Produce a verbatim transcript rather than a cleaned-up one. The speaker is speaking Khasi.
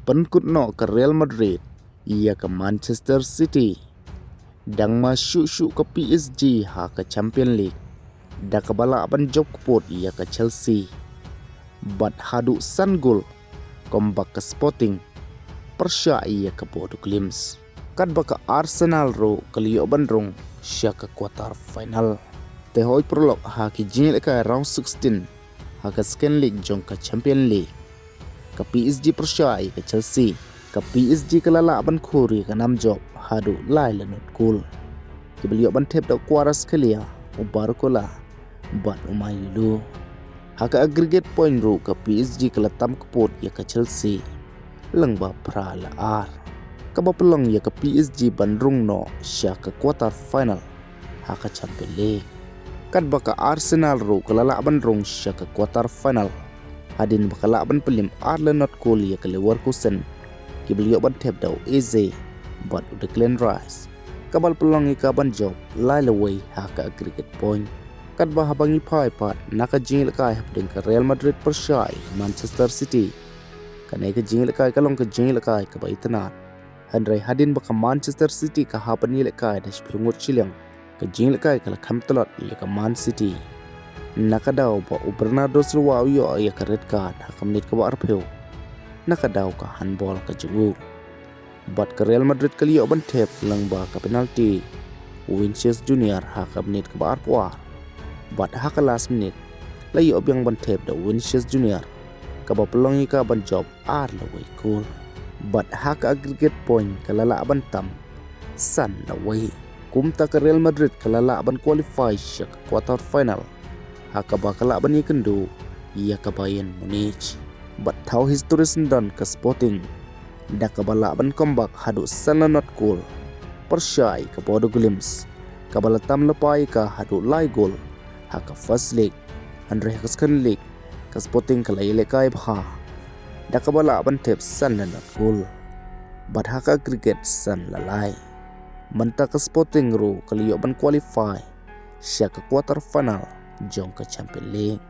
Pynkut noh ka Real Madrid ïa ka Manchester City. Dang ma shuh shuh ka P S G ha ka Champion League, da kaba lah ban jop kput ïa ka Chelsea bad haduh san gol, kumba ka Sporting pyrshah ïa ka Bodo Glimt. Katba ka Arsenal ruh ka la ïoh ban rung sha ka quarter final. Te hoi paralok, ha ki jingïalehkai round sixteen ha ka second leg jong ka Champion League, ka P S G pyrshah ïa ka Chelsea. Ka P S G ka la lah ban khur ïa ka nam jop haduh lai la nod gol. Kiba la ïoh ban thep da u Kvaratskhelia, u Barcola bad u Mailulu. Ha ka aggregate point ruh ka P S G ka la tam kput ïa ka Chelsea lyngba phra la ar, kaba pynlong ïa ka P S G ban rung noh sha ka quarter final ha ka Champion League. Katba ka Arsenal ruh ka la lah ban rung sha ka quarter final hadien ba ka lah ban pynlip ar la nod gol ïa ka Leverkusen, kiba la ïoh ban thep da u Eze bad u Declan Rice, kaba la pynlong ïa ka ban jop lai lawei ha ka aggregate point. Katba haba ngi phai pat na ka jingïalehkai hapdeng ka Real Madrid pyrshah ïa ka Manchester City, kane ka jingïalehkai ka long ka jingïalehkai kaba itynnad. Hynrei hadien ba ka Manchester City ka hap ban ïalehkai da shiphew ngut shiliang, ka jingïalehkai ka la kham tlot ïa ka Man City, na ka daw ba u Bernardo Silva u ïoh ïa ka red card ha ka minit kaba arphew, na ka daw ka handball ka jong u. Bad ka Real Madrid ka la ïoh ban thep lyngba ka penalty u Vinicius Junior ha ka minit kaba arphew ar. Bad ha ka last minute la ïoh biang ban thep da u Vinicius Junior, kaba pynlong ïa ka ban jop ar lawei gol. Bad ha ka aggregate point ka la lah ban tam san lawei. Kumta ka Real Madrid ka la lah ban qualify sha ka quarter final, ha kaba ka lah ban ïakynduh ïa ka Bayern Munich. Bad thaw history syndon ka Sporting, da kaba lah ban comeback haduh san la nod gol pyrshah ïa ka Bodo Glimt, kaba la tam lypa ïa ka haduh lai gol ha ka first leg. Hynrei ha ka second leg ka Sporting ka la ïalehkai bha, da kaba lah ban thep san la nod gol, bad ha ka aggregate san la lai. Mynta ka Sporting ruh ka la ïoh ban qualify sha ka quarter final jong ka Champion League.